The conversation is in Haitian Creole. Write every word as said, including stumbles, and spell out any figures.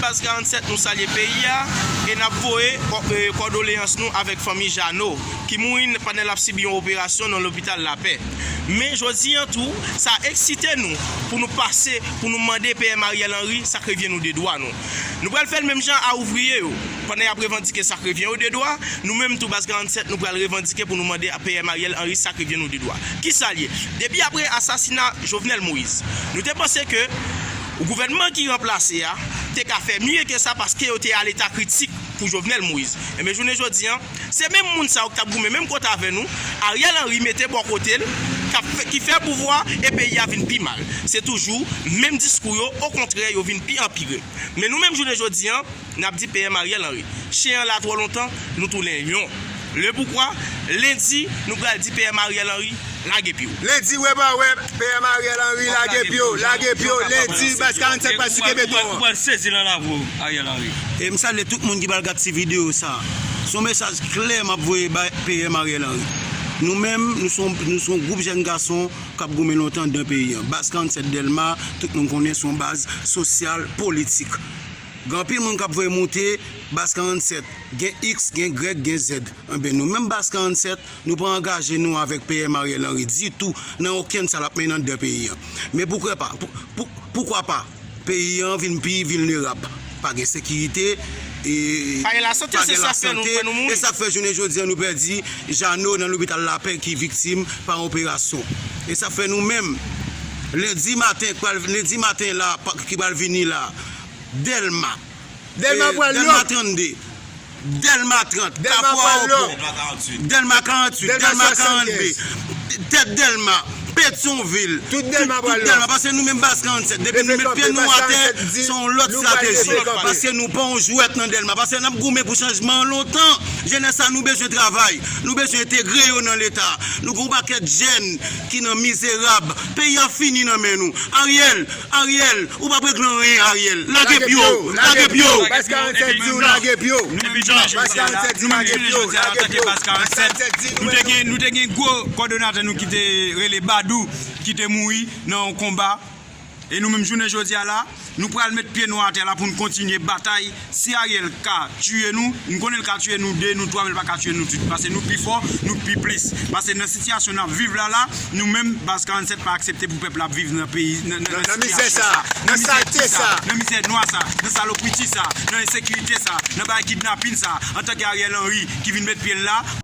Baz karanntsèt, nou salye peyi a e n ap voye kò- e, kòdoleyans nou avèk fanmi Jeannot, ki mouri n- pandan l ap sibi yon operasyon nan lopital Lapè. Men jodi a tou, sa eksite nou pou nou pase, pou nou mande P M Ariel Henry sa k revyen nou de dwa nou. Nou pral fè l menm jan a ouvriye yo. Pandan y ap revandike sa k revyen yo de dwa, nou menm tou, Baz karanntsèt, nou pral revandike pou nou mande a P M Ariel Henry sa k revyen nou de dwa. Kisa l ye? Depi apre asasina Jovenel Moïse, nou te panse ke gouvènman ki ranplase a te ka fè mye ke sa, paske yo te a leta kritik pou Jovenel Moïse. Enben, jounen jodi a, se menm moun sa yo ki t ap goumen menm kote avè nou, Ariel Henry mete bò kote l, k ap fè- ki fè pouvwa e peyi a vin pi mal. Se toujou menm diskou yo, okontrè, yo vin pi anpire. Men nou menm, jounen jodi a, n ap di P M Ariel Henry, chen an la twò lontan, nou tounen lyon. Le poukwa, lendi, nou pral di P M Ariel Henry, lage pye w. Lendi, wè pa wè, P M Ariel Henry, lage pye w, lage pye w. Lendi, Baz karanntsèt pral site beton an. Ou pral sezi nan lavi w, Ariel Henry. E m salye tout moun ki pral gad ti videyo sa. Se yon mesaj klè m ap voye bay P M Ariel Henry. Nou menm, nou se yon- nou se yon gwoup jèn gason k ap goumen lontan anndan peyi a. Baz karanntsèt Dèlma, tout moun konnen se yon baz sosyal, politik. Gen anpil moun k ap voye moute Baz karanntsèt. Gen X, gen Y, gen Z. Enben, nou menm Baz karanntsèt, nou pa angaje nou avèk P M Ariel Henry ditou nan okenn sa l ap mennen anndan peyi a. Men poukwa pa? Pou- pou- poukwa pa? Peyi a vin pi vilnerab. Pa gen sekirite, e Pa gen lasante, pa se gen sa k fè nou lasante. Fè nou mouri. E sa k fè jounen jodi a nou pèdi Jeannot nan lopital Lapè ki viktim pa yon operasyon. E sa k fè nou menm, lendi maten, k pral- lendi maten la, pa- ki pral vini la, Dèlma, Dèlma e, pral Dèlma lòk. Trannde, Dèlma trant, Dèlma Kafou pral lòk. Awopò, Dèlma karanntuit, Dèlma Dèlma karannde, swasannkèz. Tèt Dèlma, Petyonvil, Tout Dèlma tout pral Dèlma, lòk. Paske nou menm Baz karanntsèt, depi nou met pye nou atè, se yon lòt estrateji. Paske nou pa yon jwèt nan Dèlma, paske n ap goumen pou chanjman an lontan. Jenès sa, nou bezwen travay, nou bezwen entegre yo nan leta. Nou gen yon pakèt jèn ki nan mizerab. Peyi a fini nan men nou. Ariel, Ariel, ou p ap regle anyen, Ariel. Lage pye w, lage pye w. Baz karanntsèt di w lage pye w. Baz karanntsèt di w lage pye w, lage pye w. Baz karanntsèt di w. Nou te gen, nou te gen gwo kòdonatè nou ki te rele Badou, ki te mouri nan yon konba. E nou menm jounen jodi a la, nou pral met pye nou atè la pou n kontinye batay. Si Ariel ka tiye nou, m konnen l ka tiye nou de, nou twa, men l pa ka tiye nou tout. Paske nou pi fò, nou pi plis. Paske nan sitiyasyon n ap viv la la, nou menm, Baz karanntsèt pa aksepte pou pèp la ap viv nan peyi, nan, nan, nan sitiyasyon sa, nan salte sa, nan mizè nwa sa, nan salopriti sa, nan ensekirite sa, nan bagay kidnapin sa, antanke Ariel Henry ki vin met pye l la,